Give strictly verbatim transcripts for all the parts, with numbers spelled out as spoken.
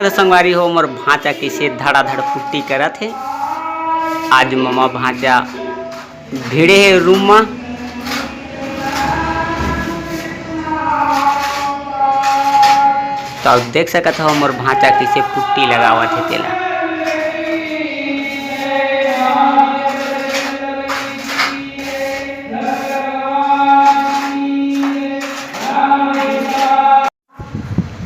संगवारी हो, मोर भांचा कइसे धड़ाधड़ पुट्टी करत हे। आज ममा भांचा भिड़े हे रूम म। त देख सकत हो मोर भांचा कइसे पुट्टी लगावत हे तेला।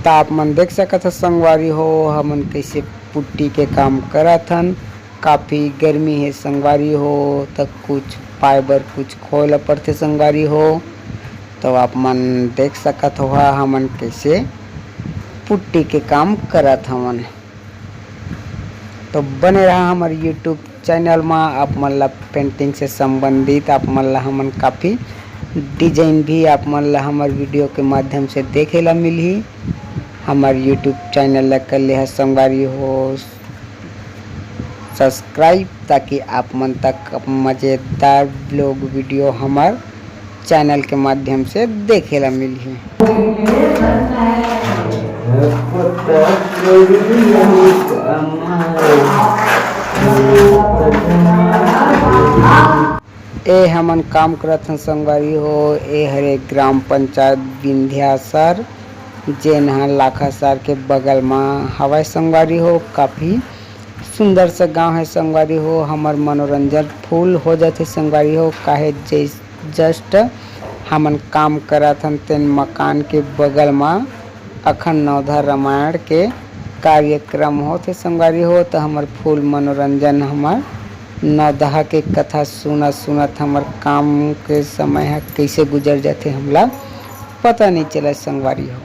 त आप मन देख सकत हो संगवारी हो, हमन कइसे पुट्टी के काम करत हन। काफ़ी गर्मी हे संगवारी हो, त कुछ पाए बर कुछ खोए ला पड़थे संगवारी हो। तो आप मन देख सकत हो, हमन कइसे पुट्टी के काम करत हवन। तो बने रहा हमर YouTube चैनल म। आप मन ला पेंटिंग से संबंधित आप मन ला हमन काफ़ी डिजाइन भी आप मन ला हमर वीडियो के माध्यम से देखे ला मिलही। हमर YouTube चैनल ला कर लेहा संगवारी हो सब्सक्राइब, ताकि आप मन तक मज़ेदार व्लॉग वीडियो हमर चैनल के माध्यम से देखे ला मिलही। ए हमन काम करत हन संगवारी हो। ए हरे ग्राम पंचायत विंध्यासर, जेन ह लाखासर के बगल म हवय संगवारी हो। काफ़ी सुंदर सा गांव है संगवारी हो। हमर मनोरंजन फुल हो जाथे संगवारी हो, काहे जे जस्ट हमन काम करत हन तेन मकान के बगल म अखंड नवधा रामायण के कार्यक्रम होथे संगवारी हो। त हमर फुल मनोरंजन, हमर नवधा के कथा सुनत सुनत हमर काम के समय ह कइसे गुजर जाथे, हमला पता नइ चलय संगवारी हो।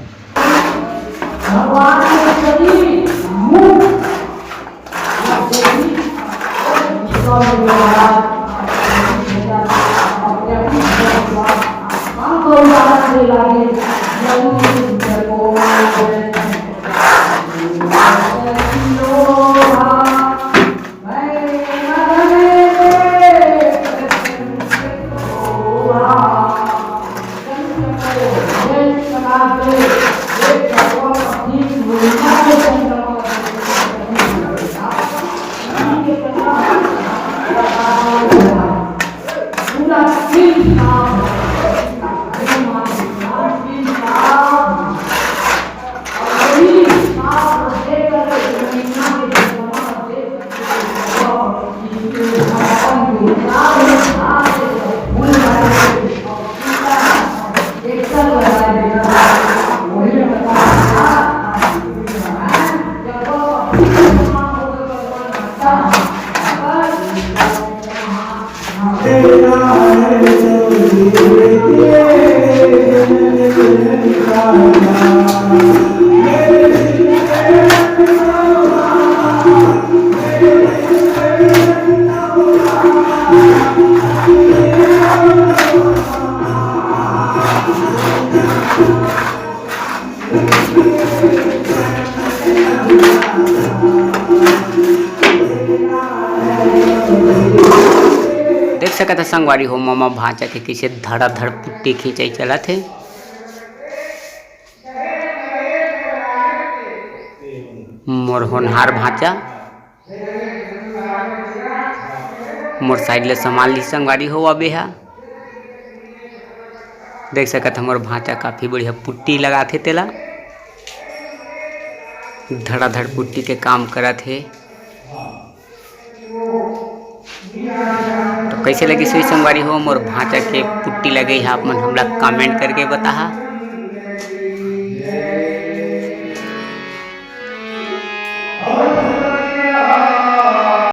भगवान के सभी मुख देख सकत ह संगवारी हो, ममा भांचा के कइसे धड़ाधड़ पुट्टी खींचाई चलत हे। मोर होनहार भांचा मोर साइड ले संभाल ली संगवारी हो। अब एहा देख सकत ह, मोर भांचा काफी बढ़िया पुट्टी लगाथे तेला, धड़ाधड़ पुट्टी के काम करत हे। तो कइसे लगिस होही संगवारी हो मोर भांचा के पुट्टी लगे हे, आप मन हमला कमेंट करके बताहा।